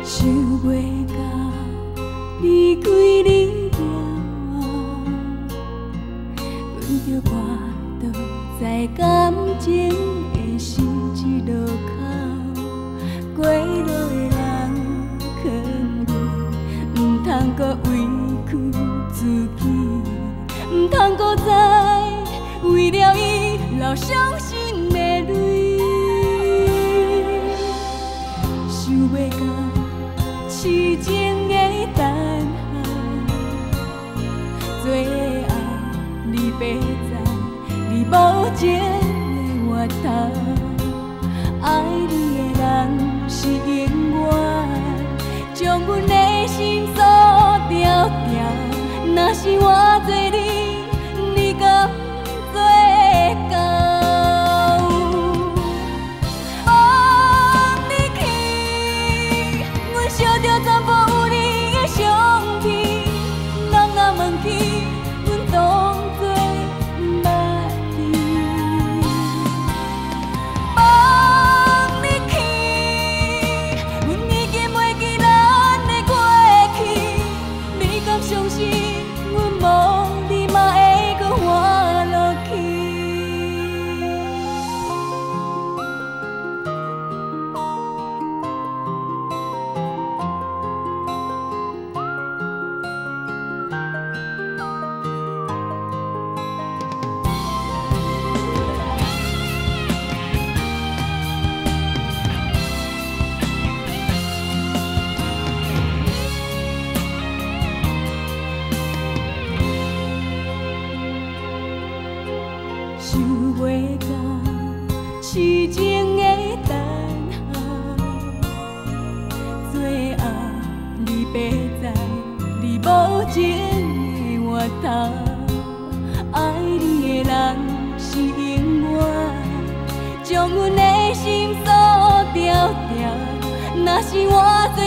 想袂到离开你了后，阮著跋倒在感情的十字路口，过路的人劝阮，毋通阁委屈自己，毋通阁再為了伊流傷心的淚。想袂到痴情的等候，最後你爬在你無情的源頭，愛你的人是永遠，將阮的心鎖牢牢。若是我做你，你敢做到？放你去，阮燒著全部有你的相片，人若問起，阮當作毋捌你。放你去，阮已經袂記咱的過去，你敢相信阮無你嘛會閣活落去？想袂到痴情的等候，最後你爬在你無情的源頭，愛你的人是永遠，將阮的心鎖牢牢。若是我做